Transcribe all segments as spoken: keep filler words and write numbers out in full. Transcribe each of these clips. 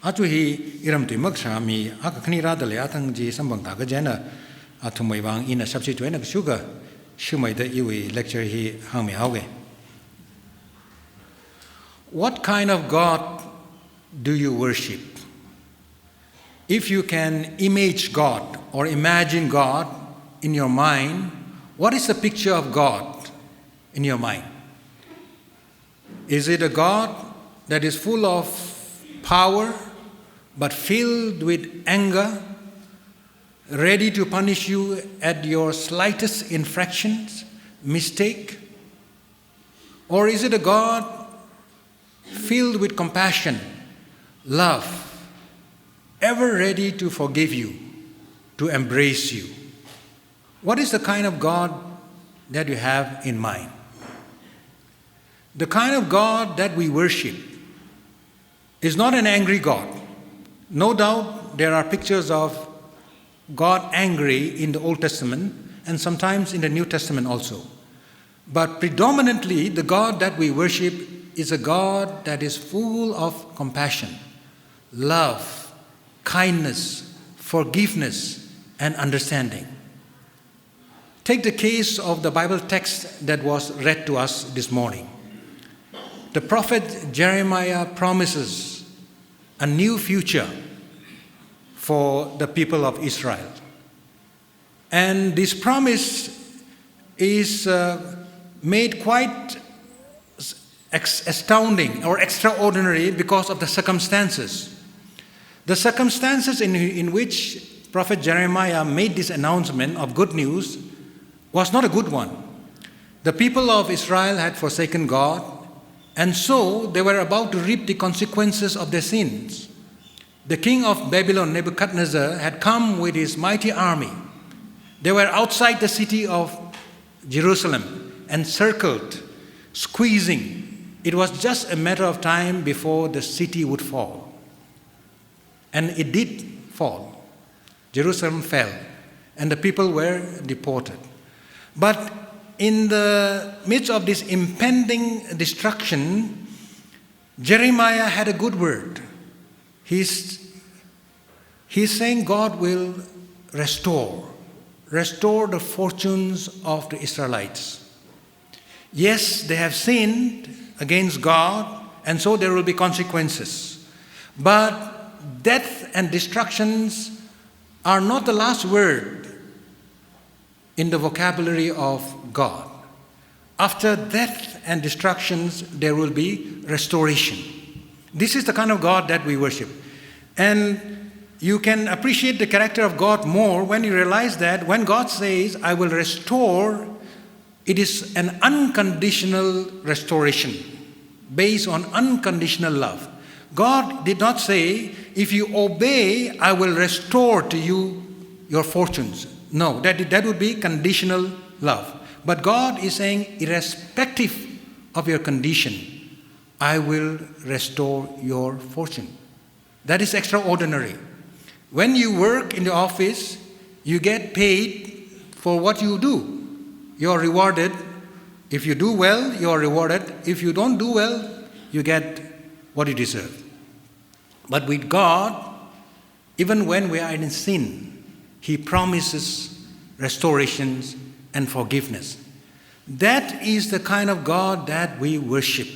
Aja hi iram tui makashā mi akha khani rāda lei, athang chi samphang thākha chieina athumwui vang ina shapshi tuina kashuka shumaida iwui lecture hi hāngmihaoga. What kind of God do you worship? If you can image God or imagine God in your mind, what is the picture of God in your mind? Is it a God that is full of power but filled with anger, ready to punish you at your slightest infractions, mistake? Or is it a God filled with compassion, love, ever ready to forgive you, to embrace you? What is the kind of God that you have in mind? The kind of God that we worship is not an angry God. No doubt there are pictures of God angry in the Old Testament and sometimes in the New Testament also. But predominantly, the God that we worship is a God that is full of compassion, love, kindness, forgiveness, and understanding. Take the case of the Bible text that was read to us this morning. The prophet Jeremiah promises a new future for the people of Israel. And this promise is, uh, made quite s-, ex-, astounding or extraordinary because of the circumstances. The circumstances in, in which Prophet Jeremiah made this announcement of good news was not a good one. The people of Israel had forsaken God, and so they were about to reap the consequences of their sins. The king of Babylon, Nebuchadnezzar, had come with his mighty army. They were outside the city of Jerusalem, encircled, squeezing. It was just a matter of time before the city would fall. And it did fall. Jerusalem fell, and the people were deported. But in the midst of this impending destruction, Jeremiah had a good word. He's, he's saying God will restore, restore the fortunes of the Israelites. Yes, they have sinned against God, and so there will be consequences. But death and destructions are not the last word in the vocabulary of God. After death and destructions, there will be restoration. This is the kind of God that we worship. And you can appreciate the character of God more when you realize that when God says, "I will restore," it is an unconditional restoration based on unconditional love. God did not say, "If you obey, I will restore to you your fortunes." No, that, that would be conditional love. But God is saying, "Irrespective of your condition, I will restore your fortune." That is extraordinary. When you work in the office, you get paid for what you do. You are rewarded. If you do well, you are rewarded. If you don't do well, you get what you deserve. But with God, even when we are in sin, He promises restorations and forgiveness. That is the kind of God that we worship.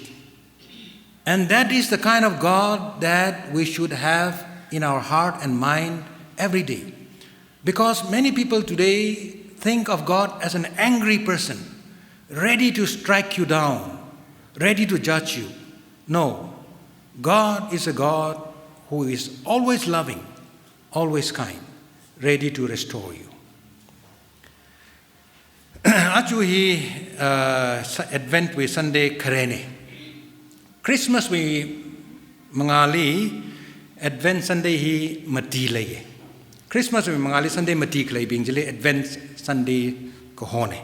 And that is the kind of God that we should have in our heart and mind every day. Because many people today think of God as an angry person, ready to strike you down, ready to judge you. No, God is a God who is always loving, always kind, ready to restore you. Aja hi, uh, Sa-, Advent wui Sunday kharena. Christmas wui mangāli Advent Sunday hi mati leiya. Christmas wui mangāli Sunday mati khaleibing chili Advent Sunday kahona.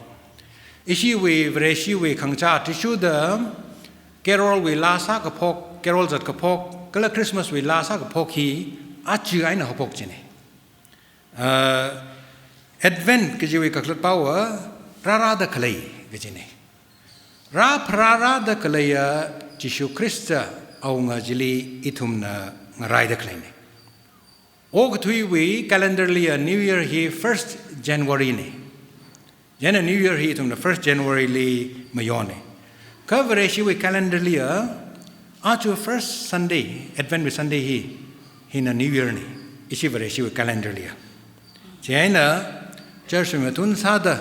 Ishiwui, Vareshiwui khangachā athishurda carol wui laa sākaphok, carol zatkaphok, kala Christmas wui laa sākaphok hi aja eina haophok china. Uh, Advent kajiwui kakhalat pao va rārada khalei kajina. Rāpharārada khaleiya Jishu Khrista awunga chili ithumna ngaraida khaleina. Okathuiwui calendar liya New Year hi first January na. Chieina New Year hi ithumna first January li mayona. Kha Vareshiwui calendar liya, aja first Sunday, Advent wui Sunday hi, hina New Year na. Ishi Vareshiwui calendar liya. Chieina, church wui ngathun sāda,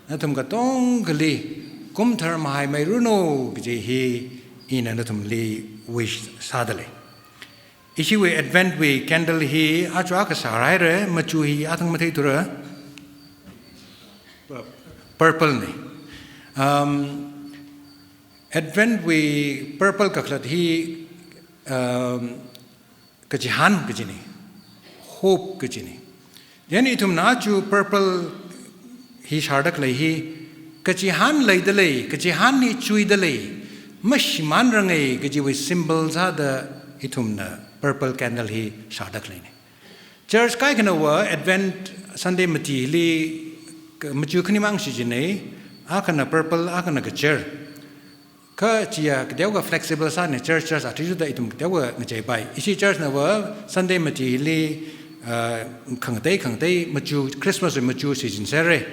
nathum katongali, kum tharmahai mairanu kaji hi, ina nathumli wish sāda lei. Ishiwui Advent wui candle hi aja kasā haira, machu hi athang matheithura. Purple na. Um, Advent wui purple kakhalat hi, um, kachihān kajina. Hope kajina. Chieina ithumna aja purple hi shārda khalei hi, kachihān leida lei, kachihān hi chuida lei, mashimānranga kajiwui symbol sāda ithumna purple candle hi shārda khaleina. Church kaikhanava Advent Sunday mati hili, ka-, machu khanimang shichinna, akhana purple, akhana kachar. Kha chiya kateokha flexible sāna, church, church athishurda ithum kateokha ngacheipai. Ishi church nava Sunday mati hili, ah, khangatei, khangatei machu, Christmas wui machu shichinserra.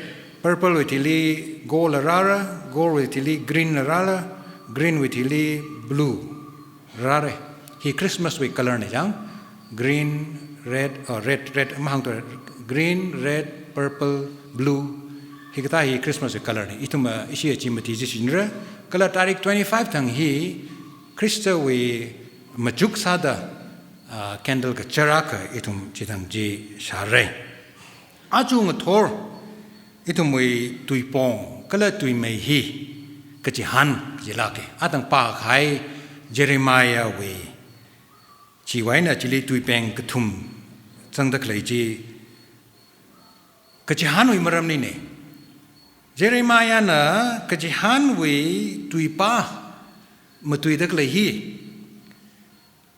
Purple wui thili gold la rāra, gold wui thili green la rāra, green wui thili blue rāra. Hi Christmas wui color na chang. Green, red, oh, red, red, mahāngthu, green, red, purple, blue. Hikathā hi Christmas wui color na. Ithum, ah, ishi achi mati chi shichinra. Kala tarik twenty-five thang hi Khristawui machuk sāda, ah, candle kachar akha ithum chithang chi shāra. Aja ngathor, ithumwui tuipong, kala tuimei hi, kachihān, kajilāka. Athang pākahai Jeremiah wui. Chiwui eina chili tuipeng kathum zangda khalei chi, kachihānwui maramlina. Jeremiah na kachihānwui tuipā matuida khalei hi,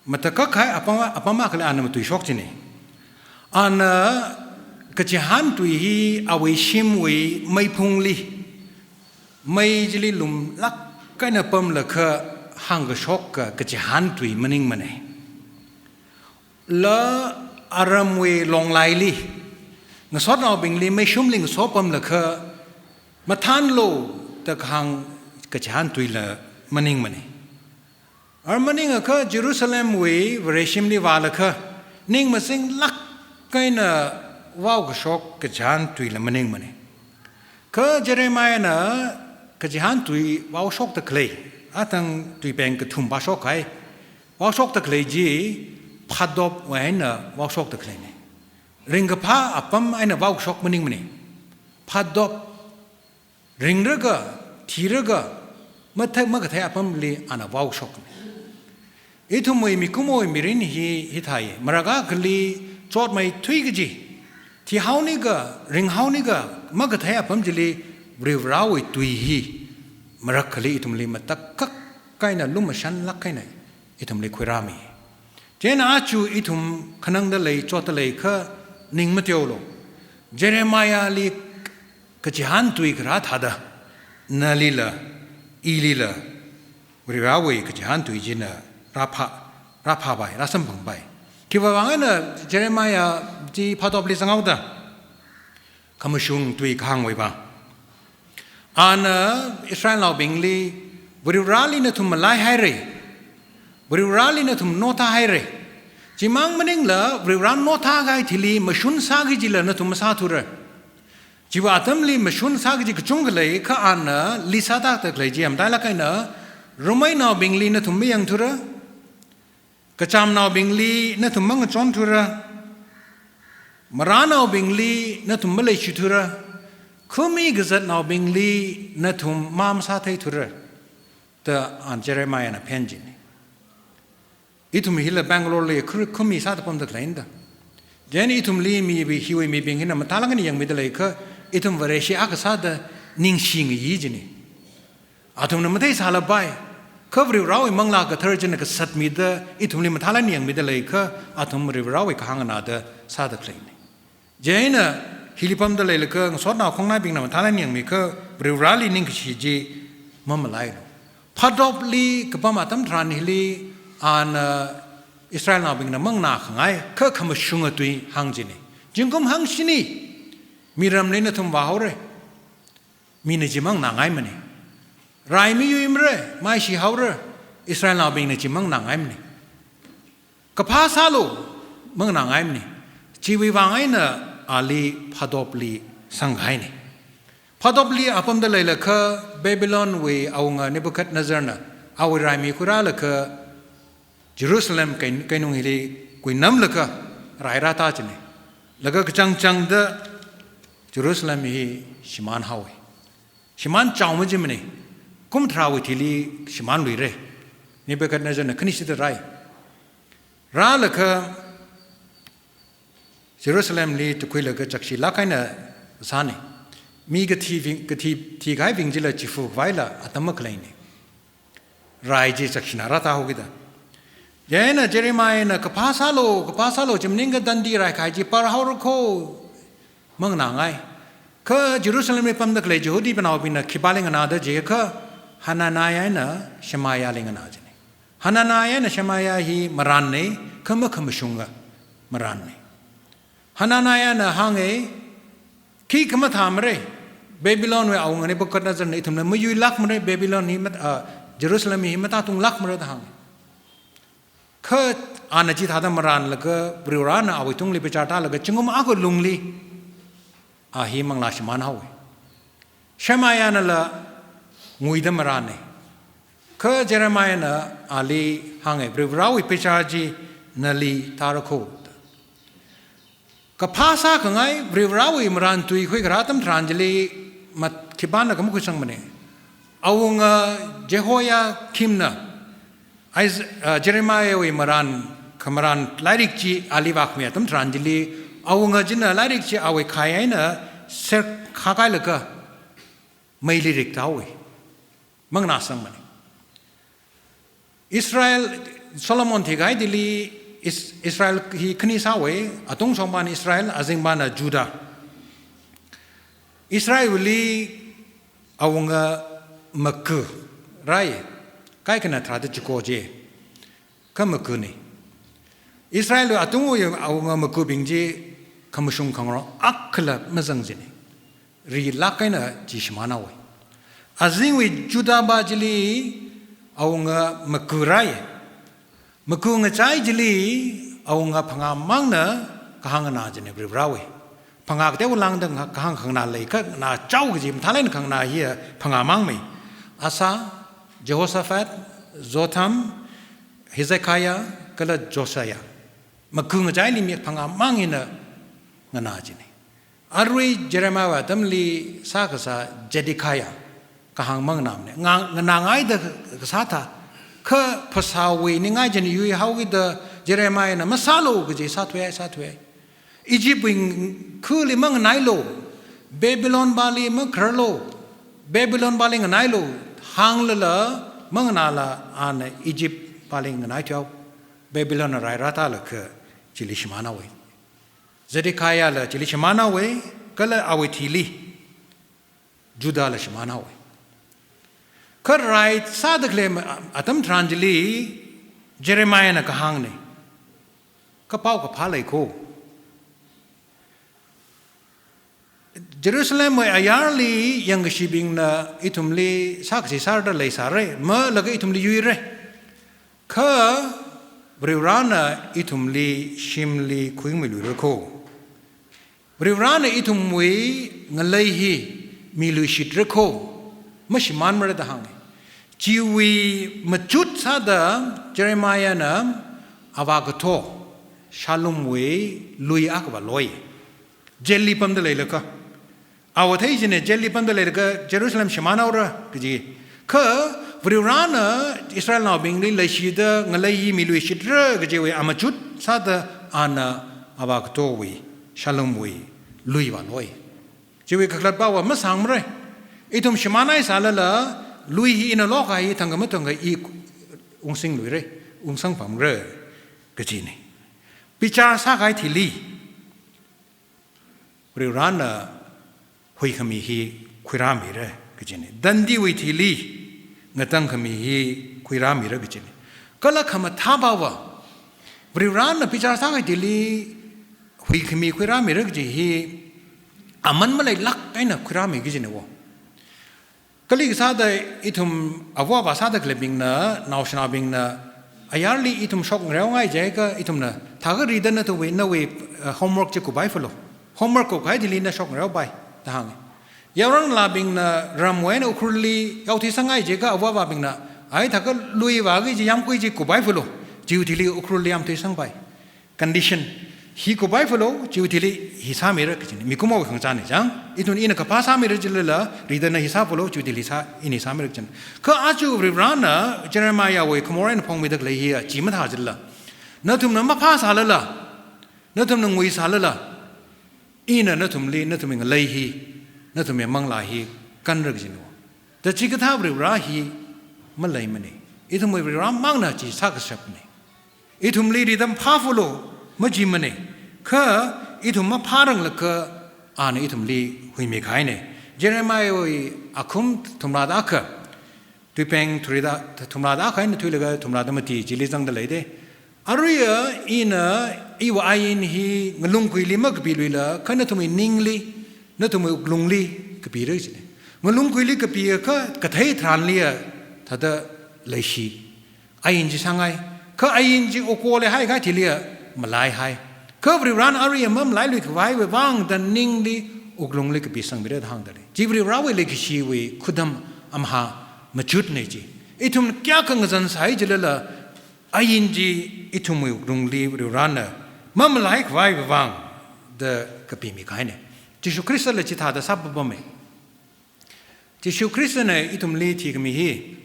matakhak kahai apam, apam akha khalei ana matuishok china. Ana kachihān tui hi awui shimwui meiphungli, mei chili lumlāk eina pamlaga hāngkashok ka, kachihān tui maningmana. La aramwui longlaili, ngasotnaobingli meishumli ngaso pamlaga, mathānlu da kahāng kachihān tuila maningmana. Ar maningakha Jerusalemwui Vareshimli vālaga, ning mazinglāk eina vaokashok kachihān tuila maningmana. Kha Jeremiah na kachihān tui vaoshokda khalei, athang tuipeng kathum pāshok kahai, vaoshokda khalei chi phatopwui eina vaoshokda khaleina. Ringkaphā apam eina vaokashok maningmana. Phatop, ringraga, thiraga, mathei, makathei apamli ana vaoshokna. Ithumwui mikumowui mirin hi, hithāi, marākha akhali chotmeithui kaji, thihaoniga, ringhaoniga, makathei apam chili Varivarāwui tui hi, marākhali ithumli matakhak eina lumashanlāk eina ithumli khuirāmi. Chieina aja ithum khanangda lei, chotda leiakha ning mateolu. Jeremiahli kachihān tui kharā thāda, nalila, ilila, Varivarāwui kachihān tui china rāphā, rāphāpai, rāsamphangpai. Khiwuivang eina Jeremiah chi phatopli zanghaoda, khamashung tui kahāngwui vang. Ana Israelnaobingli, Varivarāli nathum malaihaira, Varivarāli nathum nothāhaira. Chimang maningla Varivarā nothākahai thili mashun sāki kajila nathum masāthura. Chiwui atamli mashun sāki kaji kachungkha lei, kha ana list sāda khalei chi matailāk eina, rumeinaobingli nathum mayangthura, kachamnaobingli nathum mangachonthura, marānaobingli nathum maleishithura, khami kazatnaobingli nathum mā masātheithura, da ana Jeremiah na phen china. Ithum hila Bangalore li khur-, khami sāda pamda khaleina da. Chieina ithumli mi, hiwui mibing hina mathālāk eina yangmida leiakha, ithum Vareshi akha sāda ningshingayi china. Athumna matheisālapai, kha Varivarāwui Manglā Kathara china kasatmida, ithumli mathālāk eina yangmida leiakha, athum Varivarāwui kahāng nganāda sāda khaleina. Chieina, hili pamda leilaga, ngasotnao khongnaibingna mathālāk eina yangmiakha, Varivarāli ningkashi chi mamalailu. Phatopli kapam atam tharan hili, ana Israelnaobingna manganā khangai, kha khamashunga tui hāng chine. Zingkum hangshini, miramli nathum vāhaora. Mina chi manganāngaimane. Rai miyuimara, maishi haora, Israelnaobingna chi manganāngaimane. Kaphā sālu, manganāngaimane. Chiwui vang eina ali phatopli sanghaine. Phatopli apamda leilakha Babylonwui awunga Nebuchadnezzarna awui raimi khuirālakha Jerusalem kai-, keinung hili kuinamlaga rai rātā chine. Laga kachangchangda Jerusalem hi shimān haowe. Shimān chao majimane. Kum tharāwui thili shimānluire. Nebuchadnezzarna khanishida rai. Rālakha Jerusalemli tukhuilaga chakshilāk eina sāne. Mi kathi ving, kathi thikahaibing chila chifa khavai la atam makhaleine. Rai chi chakshina rātā haokida. Chieina Jeremiahna kaphā sālu, kaphā sālu, chi maningakha tandi raikahai chi par haora kho, manganāngai. Kha Jerusalemli pamda khalei Jihudinaobingna khipāli nganāda jiakha Hananiah eina Shemaiahli nganā chine. Hananiah eina Shemaiah hi marānne, kha makhamashunga marānne. Hananiahna hānge, khikha mathāmare, Babylonwui awunga Nebuchadnezzarna ithumli mayuilākmare, Babylon hi mat-, ah, Jerusalem hi matātunglākmare da hānge. Kha ana chithāda marānlaga Varivarana awui tungli bichar tālaga zingkum akha lungli a hi manglā shimān haowe. Shemaiahnala nguida marāne. Kha Jeremiahna ali hānge, Varivarawui bichar chi nali tāra kho. Kaphā sākhangai Varivarawui marān tui khuikharā atam tharan chili mat khipānakha makhuisangmane. Awunga Jehoiakimna Is-, uh, Jeremiahwui marān, khamarān lairik chi ali vākhami atam tharan chili, awunga china lairik chi awui khai eina serkhakailaga meili rikta haowe. Manganāsangmane. Israel, Solomon thikahai thili Is-, Israel hi khani sāhaowe, atungshongpana Israel, azingpana Judah. Israelli awunga maku rai, kaikhana tharāda chiko chi, kha makune. Israelwui atungwui awunga makubing chi khamashung khangarong akhala mazang chine. Rilāk eina chi shimān haowe. Azingwui Judahpa chili awunga maku rai. Maku ngachai chili awunga phangā mangna kahāng nganā chine Varivarawui. Phangā kateo lāngda nga-, kahāng khanganā lei, kha nganā chao kaji mathālāk eina khanganā hiya phangā mangme. Asa, Jehoshaphat, Jotham, Hezekiah, kala Josiah. Maku ngachaili mi phangā mang hina nganā chine. Arui Jeremiahwui atamli sākasā Zedekiah kahāng manganāmane. Nga-, nganāngaida kasā thā, kha phasāwui ningai china yuihaokida Jeremiahna masālu kaji sāthuihai, sāthuihai. Egyptwui khali manganailu, Babylonpali makhararlu, Babylonpali nganailu, hānglala manganāla ana Egyptpali nganaithuihao, Babylonna rai rātālakha chili shimān haowe. Zedekiahla chili shimān haowe, kala awui thili Judahla shimān haowe. Kha rai sāda khalei ma-, atam tharan chili Jeremiahna kahāngne. Kha pao kaphā lei kho. Jerusalemwui ayarli yangkashibingna ithumli sākashi sārda leisāre, malaga ithumli yuire. Kha Varivarana ithumli shimli khuimiluira kho. Varivarana ithumwui ngalei hi miluishitra kho, mashimānmara da hānge. Chiwui machut sāda Jeremiahna avākathao, Shallumwui lui akha vāloi. Jailli pamda leilakha. Awa thei chine jailli pamda leilakha Jerusalem shimānhaora kaji. Kha Varivarana Israelnaobingli leishida ngalei hi miluishitra kajiwui amachut sāda ana avākathaowui, Shallumwui, lui vāloi. Chiwui kakhalatpava masāngmara. Ithum shimānhaisālala, lui hi ina lokahai thangkha mathangkha i ungsingluira, ungsangpamra kajine. Bichar sākahai thili Varivarana huikhami hi khuirāmira kajine. Tandiwui thili ngatangkhami hi khuirāmira kajine. Kala khamathāpava, Varivarana bichar sākahai thili huikhami khuirāmira kaji hi aman maleilāk eina khuirāmi kajina wo. Kali kasāda ithum ava avā sāda khaleibingna, naoshinaobingna, ayarli ithum shokngareo ngai jiakha ithumna, thākha rida nathumwui, nawui, eh, homework chi kupai falo. Homework kuphai thili na shokngareo pai, da hānga. Yaoranglābingna ramwui eina Ukhrulli yaothuisang ngai jiakha ava avābingna, ai thākha lui vāki kaji yāmgui chi kupai falo, chiwui thili Ukhrulli yāmthuisang pai. Condition. Hi kupai falo, chiwui thili hi sāmira kajina. Mikumowui khangachāna chang. Ithum ina kaphā sāmira jilala, rida na hi sā falo, chiwui thili sā, ina hi sāmira kajina. Kha aja Varivarana Jeremiahwui khamor eina phongmida khalei hi a, chi mathā jilala. Nathumna maphā sālala, nathumna ngui sālala, ina nathumli, nathumwui ngalei hi, nathumwui manglā hi kanra kajina. Da chikathā Varivara hi maleimana. Ithumwui Varivara mangna chi sākashapna. Ithumli rida maphā falo majimana. Kha ithum maphāranglakha ana ithumli huimi kahaina. Jeremiahwui akhum thumrāda akha, tuipeng thurida, thumrāda akha eina thuilaga thumrāda mati chili zangda leida. Aruiva ina iwui ain hi ngalungguili makapiluila, kha nathumwui ningli, nathumwui wuklungli kapira kajina. Ngalungguili kapiakha kathei tharanli a thāda leishi. Ain chi sāngai. Kha ain chi oko leihai kahai thili a malaihai. Kha Varivarana aruiva mamalailuikhavaiwui vang da ningli wuklungli kapisangmira da hāngda lei. Chi Varivarawui leikashiwui khudam amha machutna chi. Ithum kayākha ngazan sāi jilala, ain chi ithumwui wuklungli Varivarana mamalaikhavaiwui vang da kapimi kahaina. Jishu Khristala chithāda sāpapama. Jishu Khristana ithumli thikhami hi,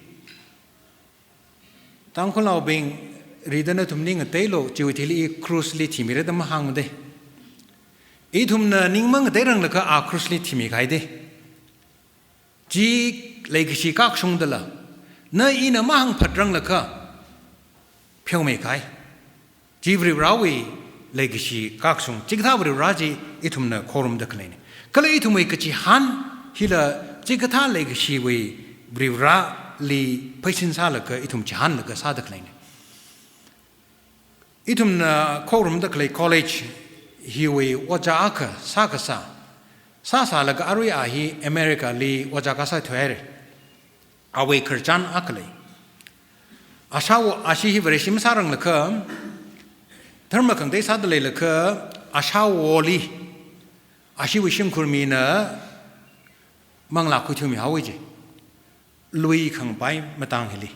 Tangkhulnaobing, rida nathum ning ngateilo, chiwui thili i krushli thimira da mahāngmada. Ithumna ning mangateiranglakha a krushli thimi kahaida. Chi leikashi kakashungdala, na ina mahāngphatranglakha pheomei kahai. Chi Varivarawui leikashi kakashung, chikathā Varivara chi ithumna khorumda khaleina. Kala ithumwui kachihān hila chikathā leikashiwui Varivarali pheisin sālaga ithum chihānlaga sāda khaleina. Ithumna khorumda khalei college hiwui ojā akha sākasā, sāsālaga arui a hi Americali ojā kasā thuihaira. Awui khararchan akha lei. Ashāwo, ashi hi Vareshi masāranglakha, dharma khangatei sāda leilakha, ashāwoli, ashiwui shimkhur mina manglā khuithuimi haowa ji. Lui khangapai matang hili,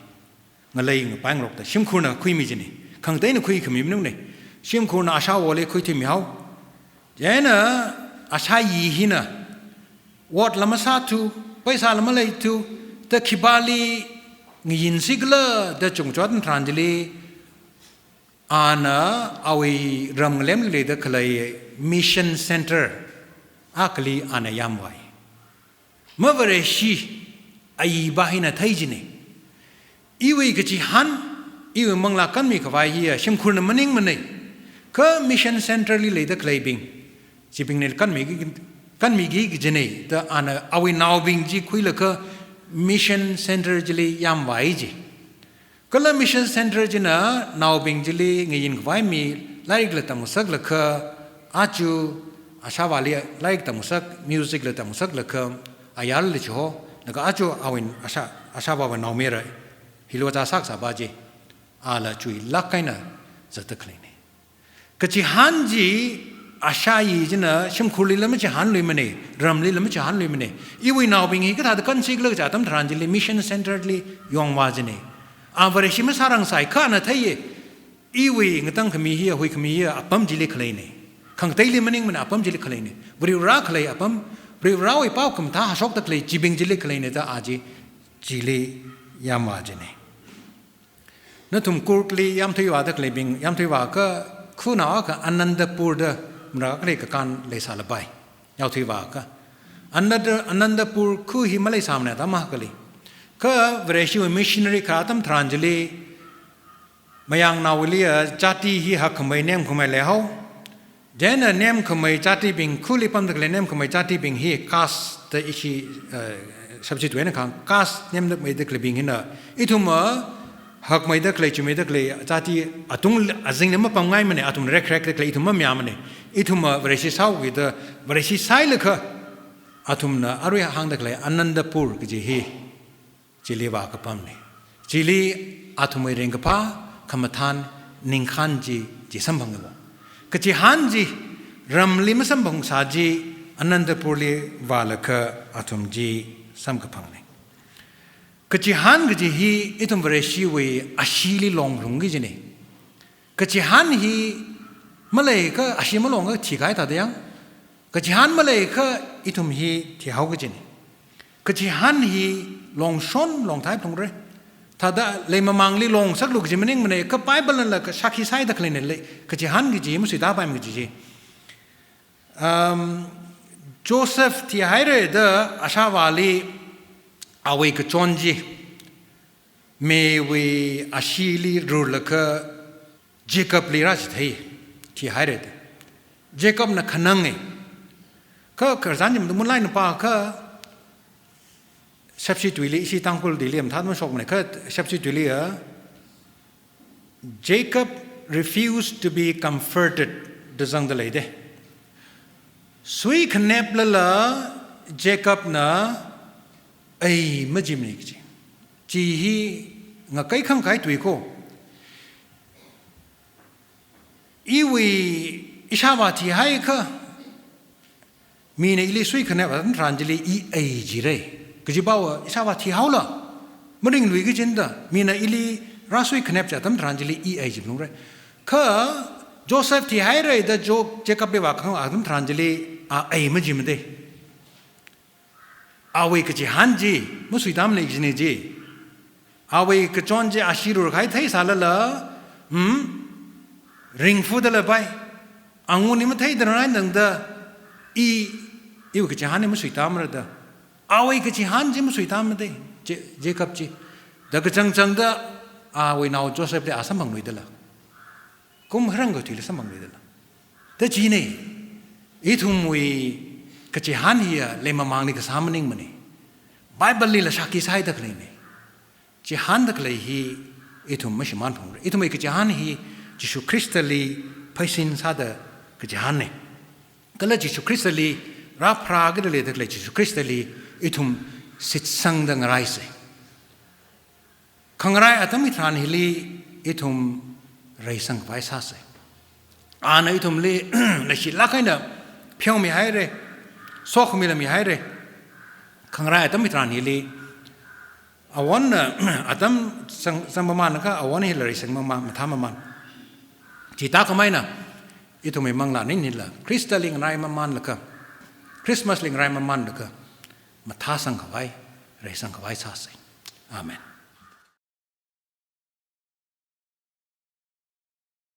ngalei ngapai ngarokta shimkhurna khuimi jina. Khangateina khuikhami maningmana. Shimkhurna ashāwoli khuithuimi hao. Chieina ashāyi hina, ot la masāthu, paisa la maleithu, da khipāli ngayinsi khala da chungchot tharan chili, ana awui ram ngalemli leida khalei mission center akhali ana yāmvai. Ma Vareshi, ayi va hina thei jina. Iwui kachihān, iwui manglā kanmikhavai hiya shimkhurna maningmana. Kha mission centerli leida khaleibing, chibingna kanmiki, kanmiki kajina da ana awui naobing chi khuilaga mission center chili yāmvai ji. Kala mission center china naobing chili ngayinkhavai mi lairikla tamngasaklaga, aja ashāvāli lairik tamngasak, musicla tamngasaklaga, ayarli chiho, laga aja awui ashā, ashāvāwui naomayara, hili ojā sākasā va ji, ala chuilāk eina zatda khaleina. Kachihān chi ashāyi china shimkhurlila machihānluimana, ramlila machihānluimana. Iwui naobing hi kathāda kansi khala kaja atam tharan chili mission centerli yongvā jina. A Vareshi masārangsai kha ana theiya. Iwui ngatangkhami hiya, huikhami hiya apam chili khaleina. Khangateili maningmana, apam chili khaleina. Varivara khalei apam, Varivarawui pao khamathā hashokda khalei chibing chili khaleina da a chi chili yāmvā jina. Nathum Courgeli yāmthuivāda khaleibing, yāmthuivāakha, khanao akha Anandapur da marākha khalei kakān leisālapai. Yaothuivāakha, Ananda, Anandapur kha hi maleisāmana atam akhali. Kha Vareshiwui missionary kharā atam tharan chili, mayangnaowuiliya jati hi hakkhamei nemkhamei leihao. Chieina nemkhamei jatibing, khali pamda khalei nemkhamei jatibing hi caste da ishi, eh, subject wui eina kahāng, caste nemda khamei da khaleibing hina, ithumva Hakmeida khalei, chumeida khalei, chati atung azingna mapamngaimana, athum rekrek da khalei, ithum mamayāmana. Ithumva Vareshi sāhaokida, Vareshi sāhailaga, athumna arui hāngda khalei Anantapur kaji hi, chili vākapamna. Chili athumwui ringkaphā, khamathān, ningkhān chi, chi samphanga. Kachihān chi, ramli masamphangsa chi, Anantapurli vālaga athum chi samkaphangna. Kachihān kaji hi ithum Vareshiwui asheeli longphalungki kajina. Kachihān hi maleiakha, ashee malongakha thikahai thāda yang. Kachihān maleiakha ithum hi thihao kajina. Kachihān hi longshon longthai phalungra. Thāda leimamangli longsaklu kaji maningmana, kha Bible nala kashākhi sāhaida khaleina lei. Kachihān kaji masuitāpaimana kaji chi. Um, Joseph thihaira da ashāvāli awui kachon chi, meiwui asheeli rurlaga Jacobli rāchithei, thihaira da. Jacobna khananga. Kha khararchan chi mathāda munlaina pākha, Shepshi tuili, ishi Tangkhul tuili mathāda mashokmana, kha Shepshi tuili ya, Jacob refused to be comforted da zangda lei da. Suikhanep lala Jacobna ai majimana kaji. Chi hi ngakei khangkahai tui ko. Iwui ishāvā thihaiakha, mina ili suikhanep atam tharan chili i ai jira. Kajiva ishāvā thihaola, maringluiki kajina da, mina ili rāsuikhanep chi atam tharan chili i ai ji phalungra. Kha Joseph thihaira da Jo-, Jacobli vākahāng atam tharan chili a ai majimana da. Awui kachihān chi masuitāmana kajina chi. Awui kachon chi ashee rurkahai theisālala, hmm, ringphudala pai. Angun hi matheida rai nangda, i, iwui kachihān hi masuitāmara da. Awui kachihān chi masuitāmana da, Ja-, Jacob chi. Da kachangchangda, awui nao Josephli a samphangluidala. Kum harang kathuili samphangluidala. Da china, ithumwui kachihān hiya leimamangli kasā maningmana. Biblelila shākhi sāhaida khaleina. Chihānda khalei hi ithum mashimān phalungra. Ithumwui kachihān hi Jishu Khristali pheisin sāda kachihānna. Kala Jishu Khristali rāpharākida leida khalei Jishu Khristali ithum shitsangda ngaraisa. Khangarai atam hitharan hili ithum reisangkhavai sāsa. Ana ithumli leishilāk eina pheomihaira, sokhamilaga mihaira. Khangarai atam hitharan hili awonna atam zang, zangmamānlaga, awonna hila reisangmamān, mathāmamān. Chithākhamei eina ithumwui manglā aning hila Khristali ngarai mamānlaga, Christmasli ngarai mamānlaga, mathāsangkhavai, reisangkhavai sāsa. Amen.